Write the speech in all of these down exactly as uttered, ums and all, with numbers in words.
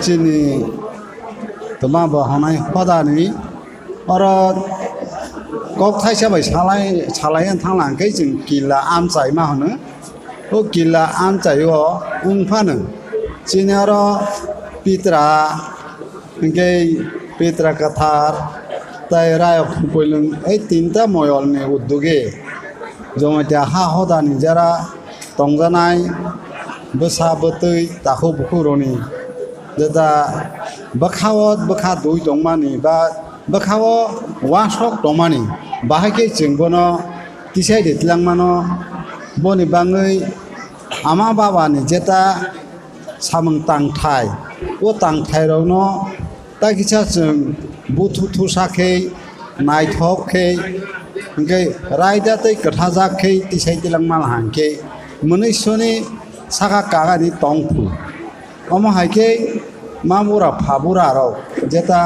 Chini twma bo hwnwi hodani oro kok thaisa bai salai, salai wng thangla hwnkhe chwng killa amchaima hwno. O killa amchaio wng phano chini oro pitra hwnkhe pitra kwthar tei rayok phuilwng, ei tinta moyolni uddoge Jamatia ha hodani jara tongjanai bwsa bwtwi takhuk bukhukrokni jeta bwkhao bwkha dui tongmani ba bwkhao uansuk tongmani, bahai khe chwng bono tisai de twlangmano. Boni bagwi ama babani jeta samung tangthai, o tangthairokno ta kisa chwng buthu thusa khe, naithok khe, hwnkhe raida tei kwthajak khe tisai twlangma hwnkhe mwnwisoni saka kagani tongphu. Omo hai khe ma bura pha bura rok jeta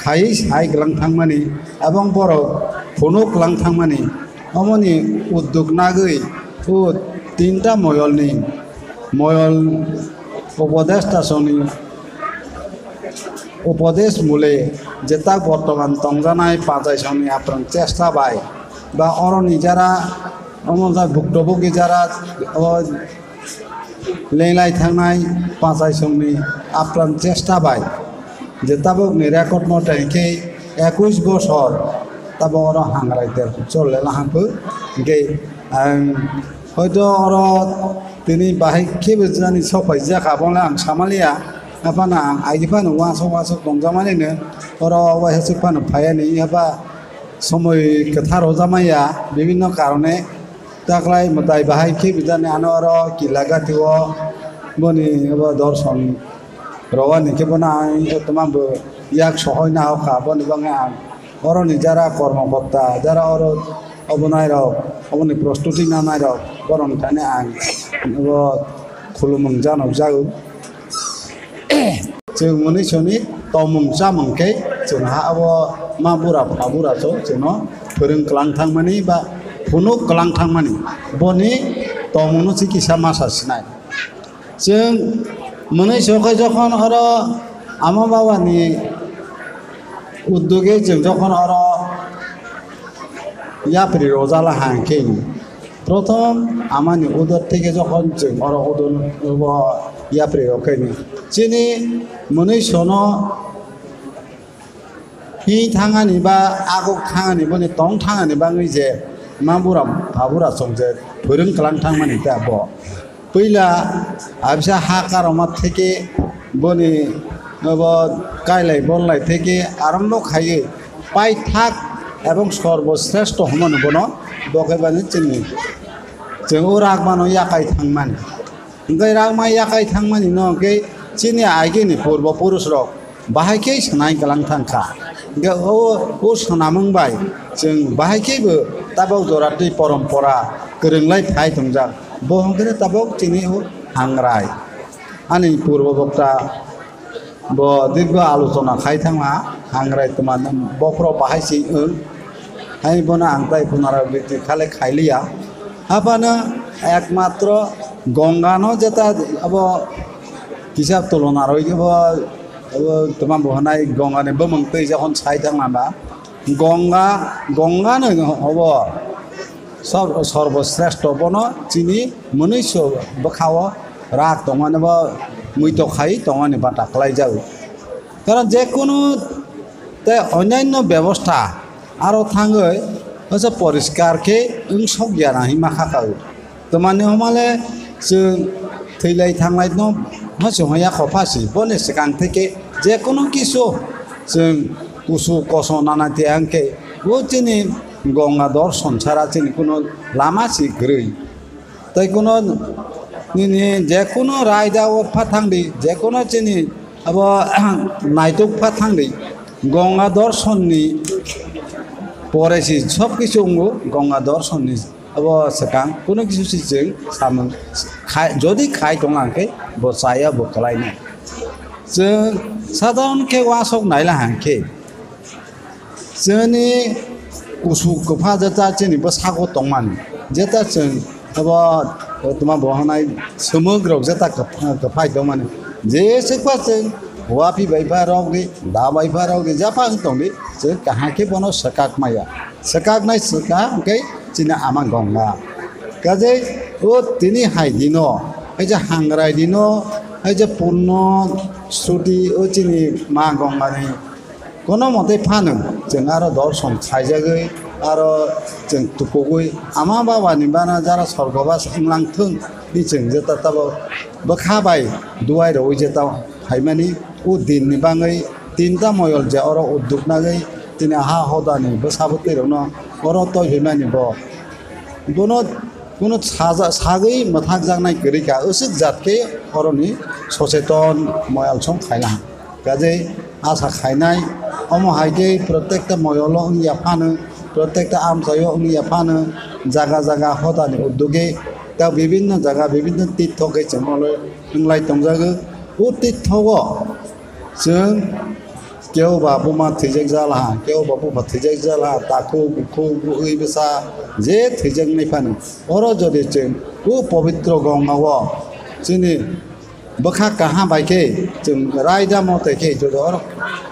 khaiwi sai kwlang thangmani, abong borok phunuk kwlang thangmani, omoni udduk nagwi o tinta moyolni moyol upodesh tasongni upodesh mule jeta bortoman tongjanai pachai songni apran chesta bai ba oroni jara omo ja bukto bugi jara o lenglai thangnai pachai songni apran chesta bai je tabukni record mote hwnkhe ekush bosor tabuk oro hangrai ter chol lela hangkhe hwnkhe ang hoito oro tini bahai khebo jani sok paijak abono ang samaliya. Aphano ang aidi phano uansuk uansuk tongjamanino oro waisa phano phaiani eba somoi kwthar rwjakmaya bibinno karone. Taklai mwtai bahai khe bijani ano oro kila gati o boni abo dorson rwani khe bono ang tongma bo yak sohoi nahokha. Boni bagwi ang oroni jara kormokorta jara oro obonai rok oboni prostuti nanai rok borokni thani ang abo khulumung janok jago. Chwng mwnwi soni tongmung chamung khe chwng ha abo ma bura pha bura chwng chwngno phwrwng kwlang thangmani ba phunuk kwlang thangmani boni tongmungno chikisa masa sinai. Chwng mwnwi sokhe jokhon oro ama babani uddoge chwng jokhon oro yapri rojala hangkhe prothom amani udor theke jokhon chwng oro udor bo yapri rokhe chini mwnwi sono hi thangani ba aguk thangani boni tong thangani bangwi je ma bura pha bura chwng je phwrwng kwlang thangmani ta bo. Puila abisa ha karoma theke boni abo kailai bonlai theke arombo khaiwi paithak ebong sorbo sreshto hwnmano bono bo khe bani chini chwng o ragmano yakai thangmani. Hwnkhe ragma yakai thangmani no hwnkhe chini agini purbo purusrok bahai khe swnai kwlang thang kha. Hwnkhe o, o swnamung bai chwng bahai khe bo tabok jora twi porompora kwrwng lai phai tongjak. Bo hwnkhe tabok chini o hangrai. Ani purbo bokta bo dirgo alochona khai thangma hangrai twma bokhorok bahai se wng. Hai bono ang tai punarabiti khale khailiya. Haphano ekmatro Gongano jeta abo kisa tulona roi abo, abo toma bo hwnai Gongani bumung twi jokhon sai thangma ba Gonga, Gongano obo sor-, sorbo sreshto bono chini mwnwi so bwkhao rak tongmani bo muitok khai tongmani bata kwlai jago. Karon je kunu tei onyanyo bebostha aro thangwi oso poriskar khe wng sok ya na hima kha kha. Twmani hwnmale chwng thwilai thanglai no hwnse hwnya khopha si boni swkang theke je kunu kisu chwng kusu koso nana tiya hwnkhe bo chini Ganga dorson sara chini kunu lama si kwrwi. Tei kunu nini je kunu raida o pha thangdi, je kunu chini abo naituk pha thangdi, Ganga dorson ni pore si sob kisu wngo, Ganga dorson ni abo swkang kunu kisu si chwng samung khai, jodi khai tong lang khe bo chaya bo kwlai nai. Chwng sadharon khe uasok naila hang khe. Chini kusu kwpha jeta chini bwsako tongmani. Jeta chwng abo tuma bo hwnai swmwk rok jeta kwpha-, kwphai tongmani. Je swkwa chwng Wapi bai pha rok di, da bai pha rok di, japha wng tong di, chwng kaham khe bono swkak maya. Swkaknai swkak hwnkhe chini ama Ganga. Kajai o tini hai dino, hai je hangrai dino, hai je Purno Sruti o chini ma Ganga ni kono mote phano chwng aro dorson khaijagwi aro chwng tukugwi ama baba ni bana jara sorgobas wnglang thung di chwng jeta tabo bwkha bai duai rwi jeta phaimani o din ni bangwi tinta moyol je oro udduk nagwi tini ha hoda ni bwsa bwtwi rokno oro toi phaimani bo. Bono, bono saja-, sagwi mwthakjaknai kwrwi kha, aswk jat khe oroni socheton moyal song khaina. Kajai asa khainai, omo hai khe protekta moyolo wngya phano, protekta amchaio wngya phano, jaga jaga hodani uddogwi ta bibinno jaga, bibinno titho khe chwng olo wnglai tongjago. O tithogo chwng kebo ba buma thwijak jala ha, kebo ba bupha thwijak jala ha, takhuk, bukhuk, bwrwi bwsa je thwijaknai phano. Oro jodi chwng o pobitro Gongao chini bwkha kaham bai khe chwng raida mote khe jodi oro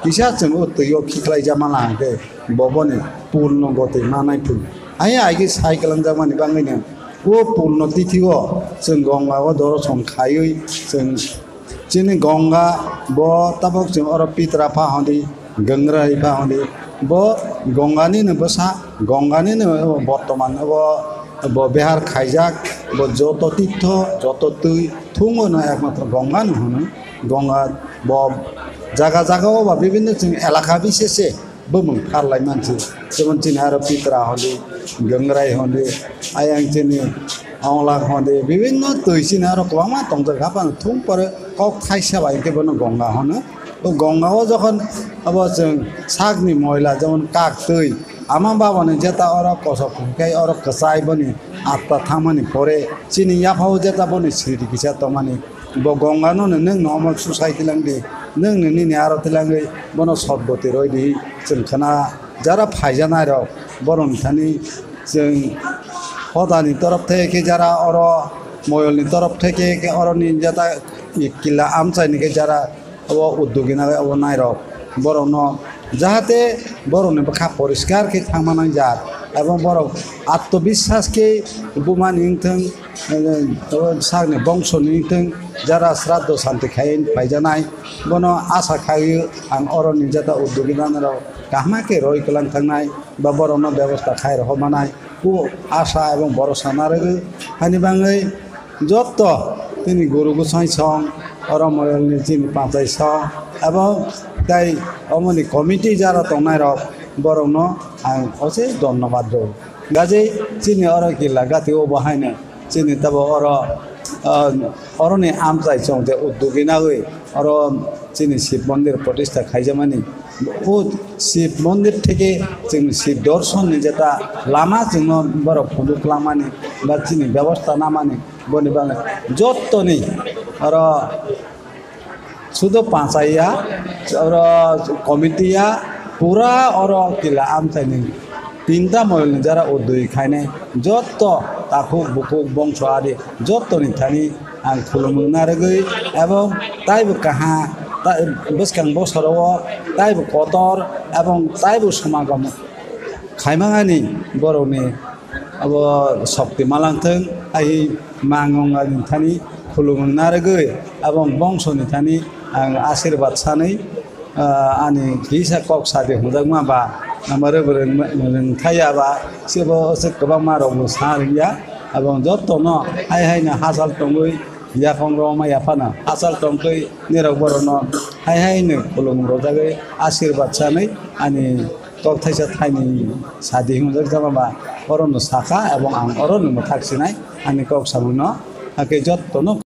kisa chwng o twio khiklai jamala ha khe bo boni purno goti manai phuru. Ai ai khe sai kwlangjakmani bangwino o purno tithio chwng Gongao doroson khaiwi chwng Chini Ganga bo tabok chwng oro Pitra pha hondi, Gangrai pha hondi. Bo Ganga ni no bwsa, Ganga ni no bortoman bo, bo behar khaijak, bo joto titho, joto twi thungo no ekmatro Ganga no hwno. Ganga bo jaga jaga o ba bibinno chwng elaka bisese bumung pharlai mansi. Jemon chini aro Pitra hondi, Gangrai hondi, ayang chini Awnglak hondi, bibinno twi chini aro kwbangma tongjak, haphano thung pore kok thaisa bai khe bono Ganga hono. O Ganga o jokhon abo chwng sakni moila jemon kak twi, ama babani jeta oro kosok khai oro kwchai boni atta thangmani pore chini yaphao jeta boni sriti kisa tongmani. Bo Gongano no nwng no omo susai tilang di, nwng no nini aro tilangwi bono sotgoti roi di, chwng khna jara phaijanai rok borok ni thani chwng hodani torop thai khe jara oro moyol ni torop thai khe, khe oro ni jata kila amchai ni khe jara obo uddogina obo nai rok borok no jahate borok ni bwkha poriskar khe thangma nangjak ebong borok atmobiswas khe buma ni wngthwng eh, sakni bongso ni wngthwng jara sraddho santi khai phaijanai, bono asa khaio ang oro ni jata uddogina rok kaham khe roi kwlang thangnai ba borok no bebosta khai rw manai o asa ebong borosa narwgwi. Hani bangwi jotto tini guru gosai song oro moyol ni chini panchai song ebong tai omoni committee jara tongnai rok borok no ang oche dhonnobad rw. Gajei chini oro kila gati o bo haino chini tabo oro, ah, oroni amchai chwng je uddogwi nagwi oro chini Shiv Mondir protista khaijamani. O Shiv Mondir theke chwng Shiv Dorshon ni jeta lama chwngno borok phunuk langmani ba chini bebosta namani boni bagwi jottoni oro sudo panchai ya, oro committee ya, pura oro kila amchaini tinta moyol ni jara o dui khainai jotto takhuk bukhuk bongso adi jottoni thani ang khulumung narwgwi ebong taibo kaha ta-, bwskang bosoro o taibo kotor ebong taibo somagom khaimani borokni abo sokti malangthwng, ai mangongani thani khulumung narwgwi, abong bongsoni thani ang asirwad sanwi, ah, ani kisa kok sadi hwnjakma ba, ama rwbwrwng rwngthaya ba, sebo se kwbangma rokbo sa rwngya, abong jotono hai haino hachal tongwi yaphang rwma yaphano hachal tongtwi nirok borokno hai haino khulumung rwjagwi asirwad sanwi ani kok thaisa thaini sadi hwnjak jama ba orono sakha ebong ang orono mwthak sinai ani kok samungno, hakhe jotono